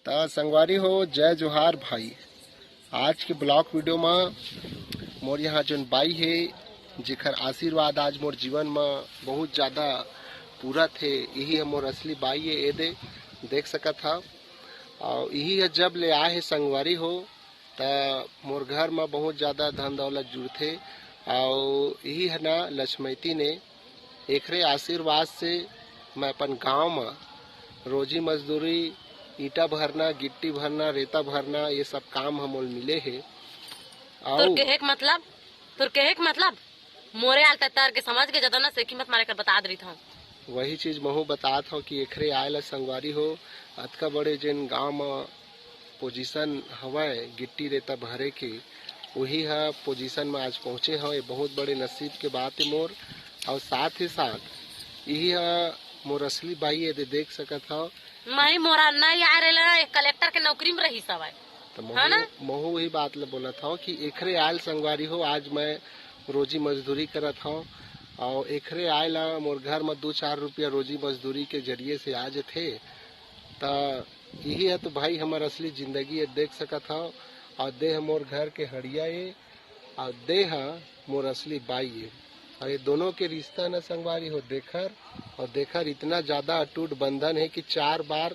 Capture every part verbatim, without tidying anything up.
त संगवारी हो, जय जोहार भाई। आज के ब्लॉग वीडियो म मोर यहाँ जोन बाई हे, जेकर आशीर्वाद आज मोर जीवन म बहुत ज्यादा पूरत हे, इही ह मोर असली बाई हे। ए दे देख सकत हव, अउ इही ह जब ले आए हे संगवारी हो, त मोर घर म बहुत ज्यादा धन दौलत जुड़थे। अउ इही ह ना लक्ष्मैती ने, एकरे आशीर्वाद से मैं अपन गांव म रोजी मजदूरी, ईंटा भरना, गिट्टी भरना, रेता भरना, ये सब काम ह मोल मिले हे। तोर अउ कहे के मतलब, तोर कहे के मतलब, मोरे आल तैतार के समझ के ज्यादा ना सेखी मत मारे कर बता दे रही था। वही चीज महू बतात हव कि एकरे आय ला संगवारी हो, अतका बड़े जेन गांव म पोजीशन हवय गिट्टी रेता भरे के, उही ह पोजीशन म आज पहुंचे हव। ये बहुत बड़े नसीब के बात हे मोर। अउ साथ ही साथ इही ह मोर असली बाई हे, दे देख सकत हव। माई मोरा नहीं आए रहे ना, एक कलेक्टर के नौकरी में रही सवाई। त है ना? महू, महू वही बात ल बोलत हव कि एकरे आयल संगवारी हो, आज मैं रोजी मजदूरी करत हव। अउ एकरे आय ला मोर घर म दू चार रुपया रोजी मजदूरी के जरिए से आ जथे। त इही ह तो भाई हमर असली जिंदगी हे, देख सकत हव। अउ दे ह मोर घर के हड़िया ए, अउ दे ह मोर असली बाई ए। अउ ये दोनों के रिश्ता न संगवारी हो, देख, अउ देख इतना ज्यादा अटूट बंधन हे कि चार बार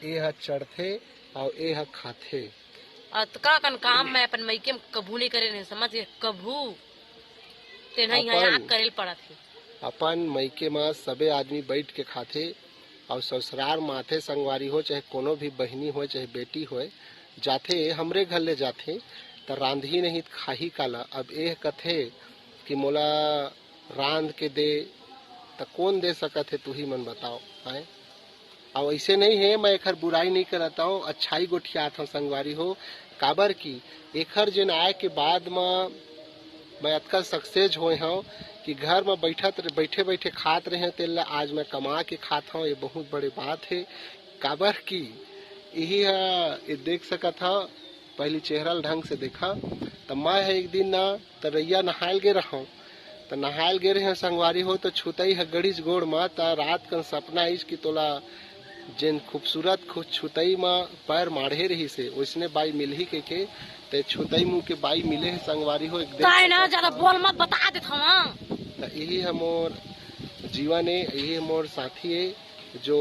ए ह चढ़थे अउ ए ह खाथे। अतका कन काम मैं अपन मइके म कभू नहीं करे रहें, समझ गे? कभू। तेन ह इहाँ अपन याद करे ल पड़त हे। अपन मइके म सबे आदमी बइठ के खाथे, अउ ससुरार म आथे संगवारी हो, चाहे कोनो भी बहिनी होय, चाहे बेटी होय, जाथे, हमरे घर ले जाथे, त रांधही नहीं त खाही काला? अब एह कथे कि मोला रांध के दे, त कोन दे सकत हे, तुही मन बताव, आय? अउ अइसे नहीं हे, मैं एखर बुराई नहीं करत हव, अच्छाई गोठियात हव संगवारी हो, काबर कि एखर जेन आय के बाद म मैं अतका सक्सेस होए हव कि घर म बइठत, बइठे-बइठे खात रहेंव, तेन ल आज मैं कमा के खात हव। ये बहुत बड़े बात हे, काबर कि इही ह, ये देख सकत हव, पहिली चेहरा ल ढंग से देखा, त मैं ह एक दिन न तरैया नहायल गे रहंव, त नहायल गे रहेंव संगवारी हो, त छुतई ह गड़िस गोड़ म, त रात कन सपना आइस कि तोला जेन खूबसूरत खु-, छुतई म पैर माढ़े रहिस हे, ओइसने बाई मिलही कहिके, ते छुतई मुंह के बाई मिले हे संगवारी हो, एक देख ताय ना सकत ज्यादा हव। बोल मत, बता देत हव। त इही ह मोर जीवन ए, इही ह मोर साथी ए, जो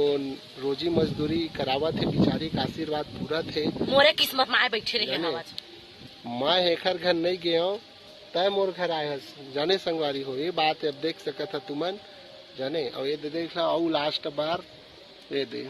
रोजी मजदूरी करावत हे, बिचारी के आशीर्वाद पूरत हे। मोरे किस्मत म आय बइठे रहे जाने, हवच। मैं एखर घर नहीं गेंव, तैं मोर घर आय हस, जाने संगवारी हो, ये बात अब देख सकत ह तुमन, जाने। अउ ये दे देख ला, अउ लास्ट बार ये दे,